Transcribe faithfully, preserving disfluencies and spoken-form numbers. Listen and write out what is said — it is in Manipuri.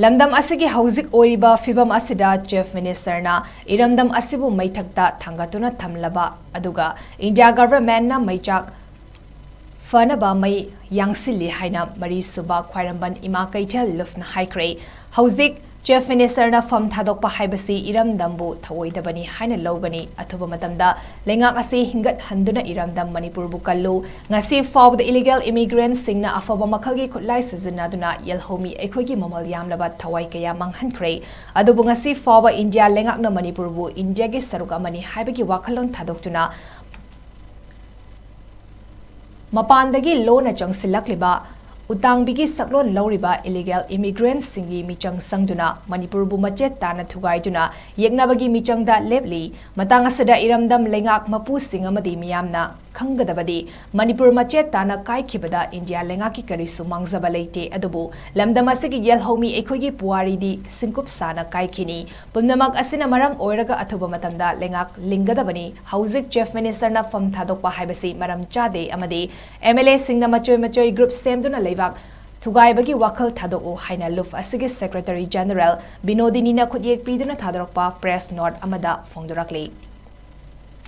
ꯂꯝꯗꯝ ꯑꯁꯤꯒꯤ ꯍꯧꯖꯤꯛ ꯑꯣꯏꯔꯤꯕ ꯐꯤꯕꯝ ꯑꯁꯤꯗ Chief Minister ꯅ ꯏꯔꯝꯗꯝ ꯑꯁꯤꯕꯨ ꯃꯩꯊꯛꯇ ꯊꯥꯡꯒꯠꯇꯨꯅ ꯊꯝꯂꯕ ꯑꯗꯨꯒ India Government ꯅ ꯃꯩꯆꯥꯛ ꯐꯅꯕ ꯃꯩ ꯌꯥꯡꯁꯤꯜꯂꯤ ꯍꯥꯏꯅ ꯃꯔꯤꯁꯨꯕ ꯈ꯭ꯋꯥꯏꯔꯝꯕꯟ ꯏꯃꯥ ꯀꯩꯊꯦꯜ ꯂꯨꯞꯅ ꯍꯥꯏꯈ꯭ꯔꯦ꯫ ꯍꯧꯖꯤꯛ Chief Minister ꯅ ꯐꯝ ꯊꯥꯗꯣꯛꯄ ꯍꯥꯏꯕꯁꯤ ꯏꯔꯝꯗꯝꯕꯨ ꯊꯧꯑꯣꯏꯗꯕꯅꯤ ꯍꯥꯏꯅ ꯂꯧꯒꯅꯤ꯫ ꯑꯊꯨꯕ ꯃꯇꯝꯗ ꯂꯩꯉꯥꯛ ꯑꯁꯤ ꯍꯤꯡꯒꯠꯍꯟꯗꯨꯅ ꯏꯔꯝꯗꯝ ꯃꯅꯤꯄꯨꯔꯕꯨ ꯀꯜꯂꯨ꯫ ꯉꯁꯤ ꯐꯥꯎꯕꯗ illegal immigrant ꯁꯤꯡꯅ ꯑꯐꯕ ꯃꯈꯜꯒꯤ ꯈꯨꯠꯂꯥꯏ ꯁꯤꯖꯤꯟꯅꯗꯨꯅ ꯌꯦꯜꯍꯧꯃꯤ ꯑꯩꯈꯣꯏꯒꯤ ꯃꯃꯜ ꯌꯥꯝꯂꯕ ꯊꯋꯥꯏ ꯀꯌꯥ ꯃꯥꯡꯍꯟꯈ꯭ꯔꯦ꯫ ꯑꯗꯨꯕꯨ ꯉꯁꯤ ꯐꯥꯎꯕ ꯏꯟꯗꯤꯌꯥ ꯂꯩꯉꯥꯛꯅ ꯃꯅꯤꯄꯨꯔꯕꯨ ꯏꯟꯗꯤꯌꯥꯒꯤ ꯁꯔꯨꯛ ꯑꯃꯅꯤ ꯍꯥꯏꯕꯒꯤ ꯋꯥꯈꯜꯂꯣꯟ ꯊꯥꯗꯣꯛꯇꯨꯅ ꯃꯄꯥꯟꯗꯒꯤ ꯂꯣꯟꯅ ꯆꯪꯁꯤꯜꯂꯛꯂꯤꯕ ꯎꯇꯥꯡꯕꯤꯒꯤ ꯁꯛꯂꯣꯟ ꯂꯧꯔꯤꯕ illegal immigrant ꯁꯤꯡꯒꯤ ꯃꯤꯆꯪ ꯆꯪꯗꯨꯅ ꯃꯅꯤꯄꯨꯔꯕꯨ ꯃꯆꯦꯠ ꯇꯥꯅ ꯊꯨꯒꯥꯏꯗꯨꯅ ꯌꯦꯛꯅꯕꯒꯤ ꯃꯤꯆꯪꯗ ꯂꯦꯞꯂꯤ꯫ ꯃꯇꯥꯡ ꯑꯁꯤꯗ ꯏꯔꯝꯗꯝ ꯂꯩꯉꯥꯛ ꯃꯄꯨꯁꯤꯡ ꯑꯃꯗꯤ ꯃꯤꯌꯥꯝꯅ ꯈꯪꯒꯗꯕꯗꯤ, ꯃꯅꯤꯄꯨꯔ ꯃꯆꯦꯠ ꯇꯥꯅ ꯀꯥꯏꯈꯤꯕꯗ ꯏꯟꯗꯤꯌꯥ ꯂꯩꯉꯥꯛꯀꯤ ꯀꯔꯤꯁꯨ ꯃꯥꯡꯖꯕ ꯂꯩꯇꯦ, ꯑꯗꯨꯕꯨ ꯂꯝꯗꯝ ꯑꯁꯤꯒꯤ ꯌꯦꯜꯍꯧꯃꯤ ꯑꯩꯈꯣꯏꯒꯤ ꯄꯨꯋꯥꯔꯤꯗꯤ ꯁꯤꯡꯀꯨꯞ ꯁꯥꯅ ꯀꯥꯏꯈꯤꯅꯤ꯫ ꯄꯨꯝꯅꯃꯛ ꯑꯁꯤꯅ ꯃꯔꯝ ꯑꯣꯏꯔꯒ ꯑꯊꯨꯕ ꯃꯇꯝꯗ ꯂꯩꯉꯥꯛ ꯂꯤꯡꯒꯗꯕꯅꯤ꯫ ꯍꯧꯖꯤꯛ Chief Minister ꯅ ꯐꯝ ꯊꯥꯗꯣꯛꯄ ꯍꯥꯏꯕꯁꯤ ꯃꯔꯝ ꯆꯥꯗꯦ ꯑꯃꯗꯤ MLA ꯁꯤꯡꯅ ꯃꯆꯣꯏ ꯃꯆꯣꯏ group ꯁꯦꯝꯗꯨꯅ ꯂꯩꯕꯥꯛ ꯊꯨꯒꯥꯏꯕꯒꯤ ꯋꯥꯈꯜ ꯊꯥꯗꯣꯛꯎ ꯍꯥꯏꯅ ꯂꯨꯐ ꯑꯁꯤꯒꯤ Secretary General ꯕꯤꯅꯣꯗꯤꯅꯤꯅ ꯈꯨꯠꯌꯦꯛ ꯄꯤꯗꯨꯅ ꯊꯥꯗꯣꯔꯛꯄ press note ꯑꯃꯗ ꯐꯣꯡꯗꯣꯔꯛꯂꯤ꯫